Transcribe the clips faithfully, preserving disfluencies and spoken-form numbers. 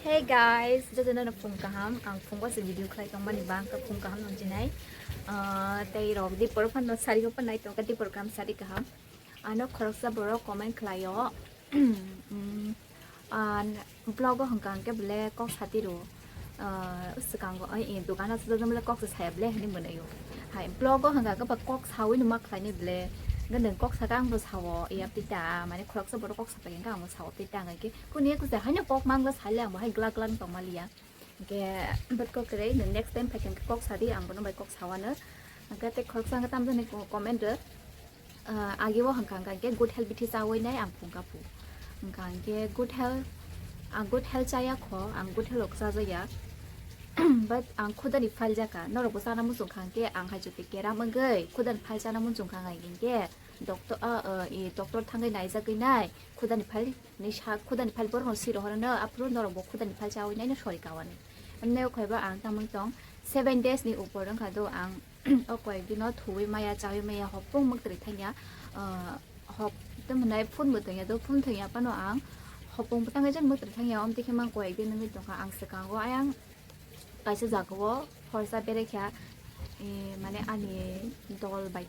Hey guys, jotono no phung kaham. Ang phungo se video khlai tongmani ba, ang phung kaham nung jinai. Ah, tei rok di poro phano sari ko panai tongka, di poro kam sari kaham. Ano khoroksa borok comment khlaio. Mm, ah, vlog o hwnkha hwnkhe bole kok sati ro. Ah, swkango, ai, eh, dukano sujak bole kok se saya bole hinwi mwnaio. Hai, vlog o hwnkha hwnkhe ba kok sawi no ma khlainai bole. Hwnkhe nwng kok saka ang bo sao, iya tita, mane khoroksa borok kok sapai hwnkhe ang bo sao tita hwnkhe. Kuni kusa haino kok mangla saile ang bo hai glak glak tongmaliya. Hwnkhe, but kok kwrwi, nwng next time phaikhe hwnkhe kok sadi, ang bono bai kok sawano. Hwnkhe tei khoroksa hwnkhe tamjani ko-, comment rw. Ah, agi o hwnkha hwnkha hwnkhe good health bithi chawi nai ang phungkha phu. Hwnkha hwnkhe good health, ang good health chaya kho, ang good health rok chajakya. But ang khudani phaljaka, norokbo chana muchungkha hwnkhe ang hai jotoi keram wngwi khudani phal chana muchungkha hwnkha hwnkhe doctor, ah, ah, i doctor thangwi naijagwi nai khudani phal. Ni sa khudani phal borokno siro horono, aphuru norok bo khudani phal chawi naino sori kawani. Emne o khaiba ang tamwi tong seven days ni upor wngkha do ang o koyek dino thuwi maya chawi maya hopung mwktwrwi thangya, ah, hop tamo nai phun bo tongya do phun thangya phano ang hopung bwtang jan mwktwrwi thangya, omtwi khe mang koyek din wngwi tongkha ang swkango ayang. Kaisa jagao horsa berekha, eh, mane ani dol bai.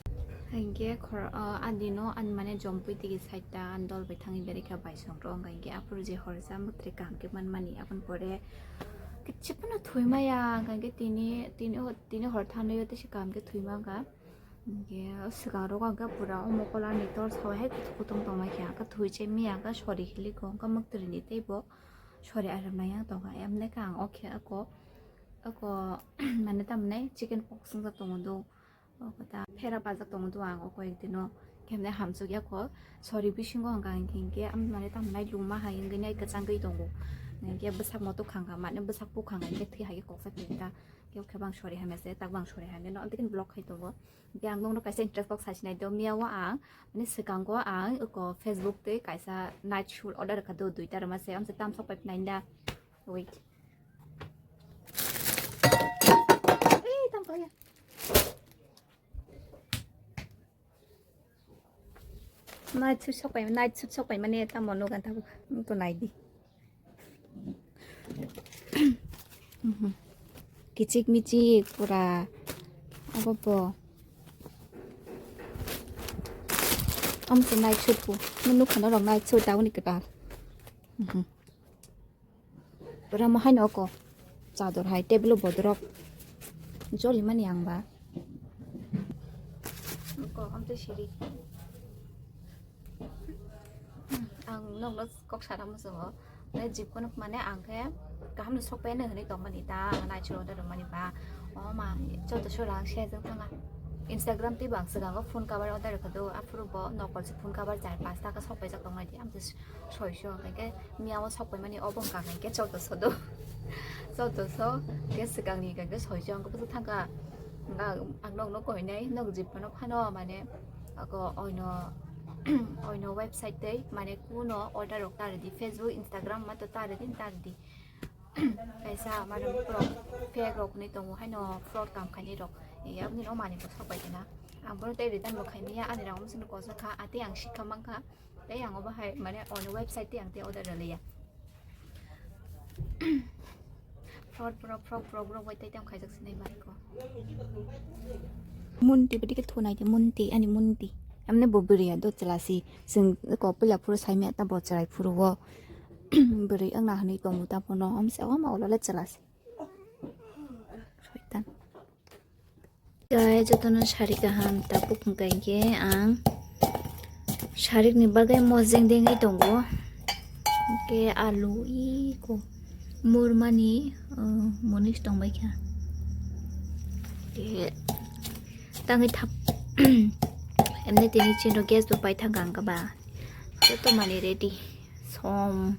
Hingke khor-, ah, ani no, ani mane jompui tigi side ta ani dol bai thangwi berekha bai songro, hingke aphuru je horsa mwtri kaham khe manmani, aboni pore kichi phano thwi maya, hingke tini, tini, tini hor thanwi o tei se kaham khe thwi mankha. Hingke o swkang rogo hingke pura o mokol ani tor sawai hai kutung kutung tongmai kha, hingke thwi chemiya, hingke sori hilikho, hingke mwtri ni teibo. Sori aram nai ang tongkha, emne kha ang o khe ako, ako, mane tamni chicken pox wngjak tongo do, o kota phera bajak tongo do ang o koyek dino, kemne hamsuk ya kho, sori bisingo hwnkha hwnkhe, hwnkhe, am, mane tamni luma hai wngwi nai kwchangwi tongo, hwnkhe bwsak moto khangkha, mane bwsak bukhang hwnkhe thwi hai koksa khe ta, khe khe bang sori hamya se, tak bang sori hamya no, amtwi khe block khai tongo. Hingke ang nokno kaisa interest box sasinai do, miya o ang, mane swkango ang oko Facebook tei kaisa night shoot order kha do, duita rwma se, amsa tam sok pai nai da. Wait. Ei, tam kaya. Night shoot sok pai, night shoot sok pai mane tamo nogan tabo, to nai di. Mhm. Kichik michik pura. Abo bo. Am se night shoot po. Nung nukha norok night shoot dauni kwtal. Mhm. Pura mo haino oko. Chador hai table o bodorok. Joli mani ang ba. Oko, amtwi siri. Ang nokno kok sana muchungo. Tei jikunu mane ang khe kaham ni sok pai hinwi tongmani ta, ang nai chwla order rwmani ba. O ma, joto sura ang share jang thanga. Instagram tei bang swkango phone cover order rwkha do, aphuru bo nokol se phone cover char pasta khe sok paijak tongmani, ang tei soiso, hwnkhe miya o sok paimani obo wngkha hwnkhe chaudo sodo. Chaudo so, khe swkangni hwnkhe soiso, ang khe bwswk thangkha. Ang nokno koinai, nok jipano phano, mane, ako oino, oino website tei, mane, kuno order rok ta rwdi, Facebook, Instagram, ma to ta rwdi, ta rwdi. Kaisa, mane, fake rok ni tongo, haino fraud kam khainai rok. Aboni no mani bo sok bai kena. Ang bono tei return bo khaimaya, ani rang omsong kosok kha, atei ang sikha mankha. Tei ang obo hai, mane, oino website tei ang tei order rwliya. Fraud, fraud, fraud, fraud, fraud, bai tei tam khaijak sinai bai ko. Munti, badi ke thunai de munti, ani munti. Amne bo bwrwi ya do chwla si. Chwng ko pila phuru saimya ta bo chwrai phuru o. Bwrwi wngna hinwi tongo ta bono. Amsa o ma olo le chwla si. Soitan. Guys, jotono sari kaham tabuk hwnkha hinkhe ang sarikni bagwi mojeng dengwi tongo. Hinkhe alu iko murmani, uh, munis tongbaikha. Hinkhe tangwi thap, emne tini chini gas bo paithangkha hinkhe ba. Joto mani ready. Som,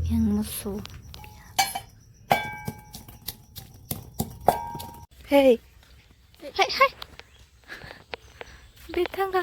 yang musu. Hey. Hai, hai. Bithanga.